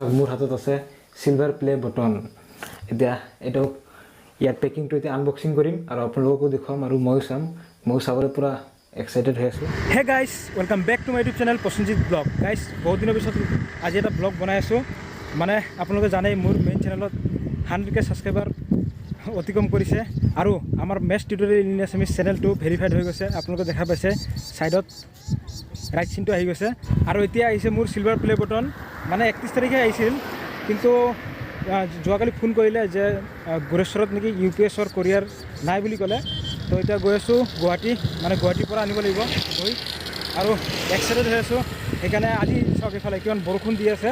মোৰ হাতত আছে চিলভাৰ প্লে বটন। এতিয়া এইটো ইয়াৰ পেকিংটো এতিয়া আনবক্সিং কৰিম আৰু আপোনালোককো দেখুৱাম আৰু ময়ো চাম, ময়ো চাবলৈ পূৰা এক্সাইটেড হৈ আছোঁ। Hey guys, welcome back to my YouTube channel Prasenjit vlog. Guys, বহুত দিনৰ পিছত আজি এটা ব্লগ বনাই আছোঁ। মানে আপোনালোকে জানেই, মোৰ মেইন চেনেলত 100K subscriber অতিক্ৰম কৰিছে আৰু আমাৰ মেথছ টিউটৰিয়েল ইন আছামিজ চেনেলটো ভেৰিফাইড হৈ গৈছে। আপোনালোকে দেখা পাইছে, ছাইডত ৰাইট চিনটো আহি গৈছে। আৰু এতিয়া আহিছে মোৰ চিলভাৰ প্লে বটন। মানে 31 তাৰিখে আহিছিল, কিন্তু যোৱাকালি ফোন কৰিলে যে গোৰেশ্বৰত নেকি ইউ পি এছৰ কোৰিয়াৰ নাই বুলি ক'লে। তো এতিয়া গৈ আছোঁ গুৱাহাটী, মানে গুৱাহাটীৰ পৰা আনিব লাগিব গৈ আৰু এক্সাইটেড হৈ আছোঁ। সেইকাৰণে আজি চাওক, এইফালে কিমান বৰষুণ দি আছে,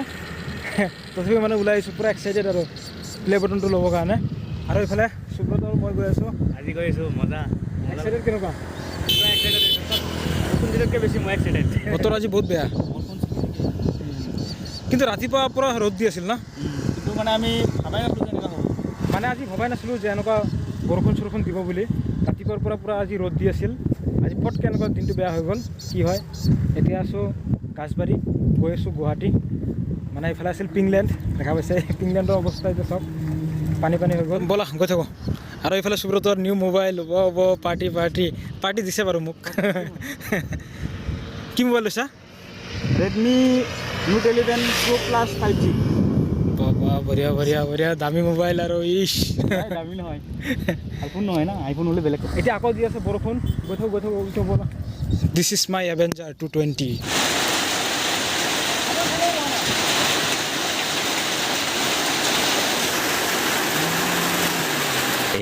তথাপিও মানে ওলাই আহিছোঁ, পূৰা এক্সাইটেড আৰু প্লে বটনটো ল'বৰ কাৰণে। আৰু এইফালে সুব্ৰত আৰু মই গৈ আছোঁ। আজি গৈ আছোঁ, মজা। এক্সাইটেড কেনেকুৱা? প্ৰসেনজিততকৈ বেছি মই এক্সাইটেড। বতৰ আজি বহুত বেয়া, কিন্তু ৰাতিপুৱা পূৰা ৰ'দ দি আছিল না? কিন্তু মানে আমি ভাবাই নাছিলোঁ যে এনেকুৱা হ'ব। মানে আজি ভবাই নাছিলোঁ যে এনেকুৱা বৰষুণ চৰষুণ দিব বুলি। ৰাতিপুৱাৰ পৰা পূৰা আজি ৰ'দ দি আছিল, আজি পটকৈ এনেকুৱা দিনটো বেয়া হৈ গ'ল। কি হয়, এতিয়া আছোঁ গাছবাৰী, গৈ আছোঁ গুৱাহাটী। মানে এইফালে আছিল পিংলেণ্ড, দেখা পাইছে, পিংলেণ্ডৰ অৱস্থা এতিয়া চব পানী পানী হৈ গ'ল। ব'লা, গৈ থাকোঁ। আৰু এইফালে সুব্ৰতৰ নিউ মোবাইল হ'ব, পাৰ্টি পাৰ্টি পাৰ্টি দিছে বাৰু মোক। কি মোবাইল লৈছা? Redmi note 11 প্ৰ' প্লাছ 5G। বাবা, বঢ়িয়া বঢ়িয়া বঢ়িয়া, দামী মোবাইল আৰু ইছ। দামী নহয়, আইফোন নহয় না, আইফোন হ'লে বেলেগ কথা। এতিয়া আকৌ দি আছে বৰষুণ। গৈ থাকোঁ, গৈ থাকোঁ, উঠো, ব'লা। This is my Avenger 220.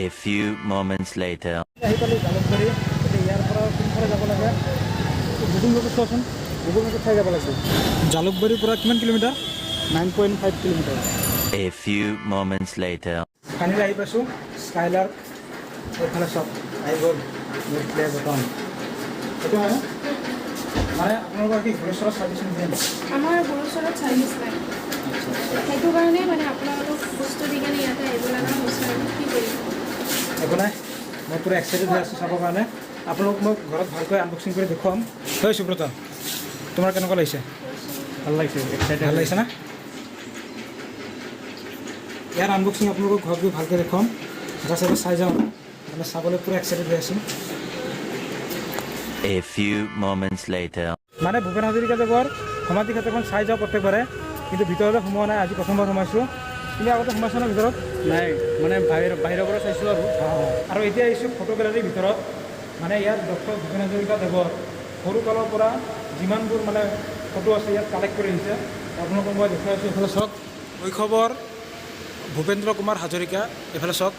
A few moments later. আহি পালোঁ জালুকবাৰী। এতিয়া ইয়াৰ পৰা কোনফালে যাব লাগে? গুগল মেপত চোৱাচোন, গুগল মেপত চাই যাব লাগিব। জালুকবাৰীৰ পৰা কিমান kilometre? 9.5 kilometre. A few moments later. Finally আহি পাইছোঁ স্কাইলাৰ্ক। এইফালে চব আহি গ'ল মোৰ প্লে বটন। সেইটো হয় ন? মানে আপোনালোকৰ কি ঘৰেশ্বৰত চাৰ্ভিচ নিদিয়ে নেকি? আমাৰ গোৰেশ্বৰত চাৰ্ভিচ নাই। সেইটো কাৰণেই মানে আপোনালোকক বস্তু দি কেনে ইয়াতে আহিব লগা হৈছে। আৰু কি কৰিব? একো নাই, মই পূৰা এক্সাইটেড হৈ আছোঁ চাবৰ কাৰণে। আপোনালোক মই ঘৰত ভালকৈ আনবক্সিং কৰি দেখুৱাম। হয় সুব্ৰত, তোমাৰ কেনেকুৱা লাগিছে? ভাল লাগিছে, এক্সাইটেড। ভাল লাগিছে না? ইয়াৰ আনবক্সিং আপোনালোকক ঘৰত গৈ ভালকৈ দেখুৱাম। এটা চাইডে চাই যাওঁ, মানে চাবলৈ পূৰা এক্সাইটেড হৈ আছোঁ। A few moments later. মানে ভূপেন হাজৰিকাদেৱৰ সমাধি ক্ষেত্ৰখন চাই যাওঁ প্ৰত্যেকবাৰে, কিন্তু ভিতৰলৈ সোমোৱা নাই। আজি প্ৰথমবাৰ সোমাইছোঁ। তুমি আগতে সোমাইছা ন ভিতৰত? নাই, মানে বাহিৰৰ পৰা চাইছোঁ আৰু। আৰু এতিয়া আহিছোঁ ফটো গেলাৰীৰ ভিতৰত। মানে ইয়াত ডক্টৰ ভূপেন হাজৰিকা দেৱৰ সৰুকালৰ পৰা যিমানবোৰ মানে ফটো আছে, ইয়াত কালেক্ট কৰি আহিছে। আপোনালোকক মই দেখুৱাই আছোঁ। এইফালে চাওক, শৈশৱৰ ভূপেন্দ্ৰ কুমাৰ হাজৰিকা, এইফালে চাওক।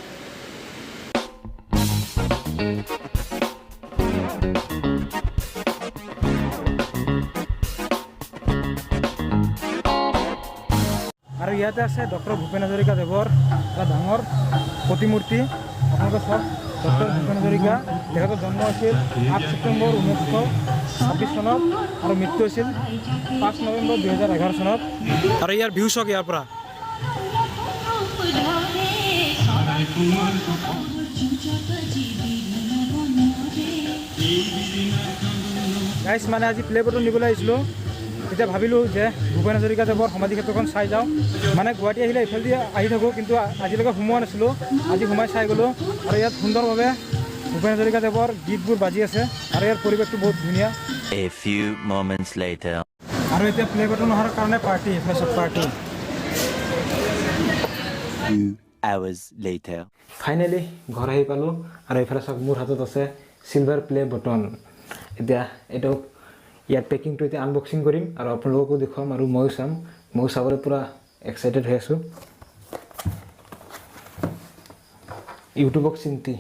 আৰু ইয়াতে আছে ডক্টৰ ভূপেন হাজৰিকা দেৱৰ এটা ডাঙৰ প্ৰতিমূৰ্তি। আপোনালোকে চাওক, ডক্টৰ ভূপেন হাজৰিকা, তেখেতৰ জন্ম হৈছিল 8 ছেপ্টেম্বৰ 1926 চনত আৰু মৃত্যু হৈছিল 5 নৱেম্বৰ 2011 চনত। আৰু ইয়াৰ ভিউ চাওক ইয়াৰ পৰা। গাইছ, মানে আজি প্লে বটন নিবলৈ আহিছিলোঁ, তেতিয়া ভাবিলোঁ যে ভূপেন হাজৰিকা দেৱৰ সমাধি ক্ষেত্ৰখন চাই যাওঁ। মানে গুৱাহাটী আহিলে এইফালেদি আহি থাকোঁ, কিন্তু আজিলৈকে সোমোৱা নাছিলোঁ। আজি সোমাই চাই গ'লোঁ। আৰু ইয়াত সুন্দৰভাৱে ভূপেন হাজৰিকা দেৱৰ গীতবোৰ বাজি আছে আৰু ইয়াৰ পৰিৱেশটো বহুত ধুনীয়া। A few moments later. আৰু এতিয়া প্লে বটন অহাৰ কাৰণে পাৰ্টি, এইফালে চব party. 2 hours later. Finally ঘৰ আহি পালোঁ আৰু এইফালে চাওক, মোৰ হাতত আছে চিলভাৰ প্লে বটন। এতিয়া এইটো ইয়াৰ পেকিংটো এতিয়া আনবক্সিং কৰিম আৰু আপোনালোককো দেখুৱাম আৰু ময়ো চাম, ময়ো চাবলৈ পূৰা এক্সাইটেড হৈ আছোঁ। ইউটিউবক চিন্তি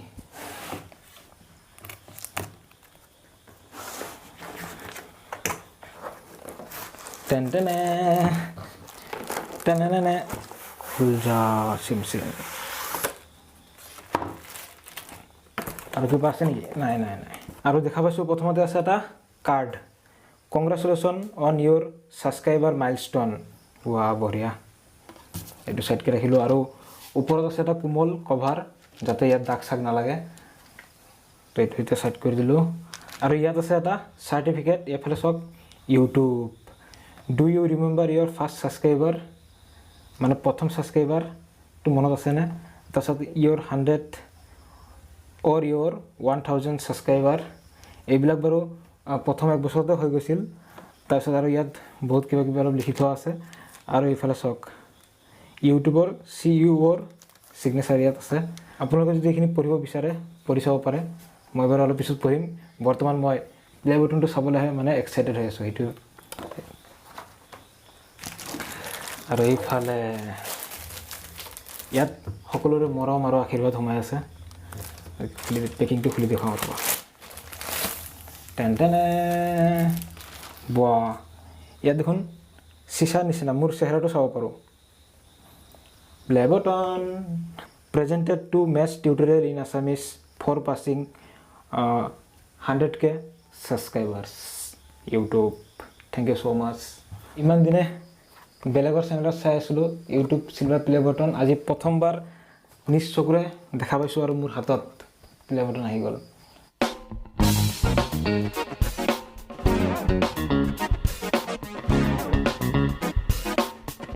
টেন টেনে টেনে খুল যা চিম চিম। আৰু কিবা আছে নেকি? নাই নাই নাই। আৰু দেখা পাইছোঁ, প্ৰথমতে আছে এটা card, "Congratulation on your subscriber milestone." ৱা, বঢ়িয়া। এইটো ছাইডকৈ ৰাখিলোঁ। আৰু ওপৰত আছে এটা কোমল কভাৰ, যাতে ইয়াত দাগ চাগ নালাগে। তো এইটো এতিয়া ছাইড কৰি দিলোঁ। আৰু ইয়াত আছে এটা চাৰ্টিফিকেট। এইফালে চাওক, YouTube, "Do you remember your first subscriber?" মানে প্ৰথম ছাবস্ক্ৰাইবাৰটো মনত আছেনে? তাৰপিছত your 100 or your 1000 subscriber, এইবিলাক বাৰু প্ৰথম এক বছৰতে হৈ গৈছিল। তাৰপিছত আৰু ইয়াত বহুত কিবা কিবি অলপ লিখি থোৱা আছে। আৰু এইফালে চাওক, ইউটিউবৰ চিইঅ'ৰ ছিগনেচাৰ ইয়াত আছে। আপোনালোকে যদি এইখিনি পঢ়িব বিচাৰে, পঢ়ি চাব পাৰে। মই বাৰু অলপ পিছত পঢ়িম। বৰ্তমান মই প্লে বটনটো চাবলৈহে মানে এক্সাইটেড হৈ আছোঁ সেইটো। আৰু এইফালে ইয়াত সকলোৰে মৰম আৰু আশীৰ্বাদ সোমাই আছে। খুলি, পেকিংটো খুলি দেখুৱাওঁ ৰ'ব। টেন টেনে, বাহ, ইয়াত দেখোন চিচাৰ নিচিনা মোৰ চেহেৰাটো চাব পাৰোঁ। Play button presented to maths tutorial in Assamese for passing 100K subscribers YouTube, thank you so much. ইমান দিনে বেলেগৰ চেনেলত চাই আছিলোঁ ইউটিউব চিলভাৰ প্লে বটন, আজি প্ৰথমবাৰ নিজ চকুৰে দেখা পাইছোঁ আৰু মোৰ হাতত প্লে বটন আহি গ'ল।